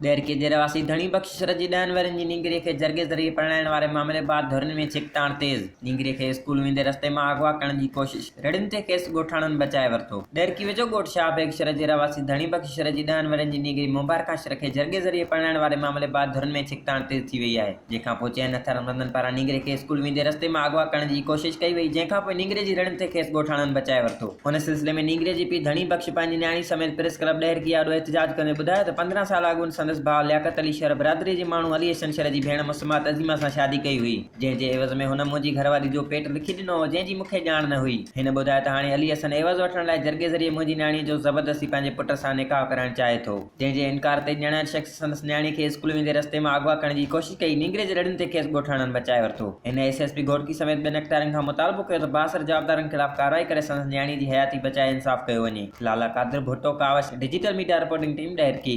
ڏهرڪي جي رهواسي ڌڻي بخش شھر جي ڏهن ورهين جي نينگري کي جرڳي ذريعي پرڻائڻ واري معاملي بعد ڌرين ۾ ڇڪتاڻ تيز، نينگري کي اسڪول ويندي رستي مان اغوا ڪرڻ جي ڪوشش، رڙين تي کيس ڳوٺاڻن بچائي ورتو. ڏهرڪي ويجهو ڳوٺ شاهه بيگ شھر جي رهواسي ڌڻي بخش شھر جي ڏهن ورهين جي نينگري مبارڪان شھر کي جرڳي ذريعي پرڻائڻ واري معاملي بعد ڌرين ۾ ڇڪتاڻ تيز ٿي وئي آهي. جنهن کان پوء چئن هٿياربندن پاران نينگري کي اسڪول ويندي رستي مان اغوا ڪرڻ جي ڪوشش ڪئي وئي، جنهن کان پوء نينگري جي رڙين تي کيس ڳوٺاڻن بچائي ورتو. ان سلسلي ۾ نينگري جي پيء ڌڻي بخش پنهنجي نياڻي سميت پريس ڪلب ڏهرڪي آڏو احتجاج ڪندي ٻڌايو ته 15 سال اڳ هن سندس ڀاء لياقت علي شر برادري جي ماڻهو علي حسن شر جي ڀيڻ مسمات عظيمه سان شادي ڪئي هئي، جنهن جي عيوض ۾ هن منهنجي گهرواري جو پيٽ لکي ڏنو هو، جنهن جي مون کي ڄاڻ نه هئي. هن ٻڌايو ته هاڻي علي حسن عيوض وٺڻ لاء جرڳي ذريعي منهنجي نياڻي جو زبردستي پنهنجي پٽ سان نڪاح ڪرائڻ چاهي ٿو. جنهن جي انڪار تي ڄاڻايل شخص سندس نياڻي کي اسڪول ويندي رستي مان اغوا ڪرڻ جي ڪوشش ڪئي، نينگري جي رڙين تي کيس ڳوٺاڻن بچائي ورتو. هن ايس ايس پي گهوٽڪي سميت ٻين اختيارين کان مطالبو ڪيو ته بااثر جوابدارن خلاف ڪارروائي ڪري سندس نياڻي جي حياتي بچائي انصاف ڪيو وڃي. Lala Qadir Bhutto, Kawish, digital media reporting team, Daharki.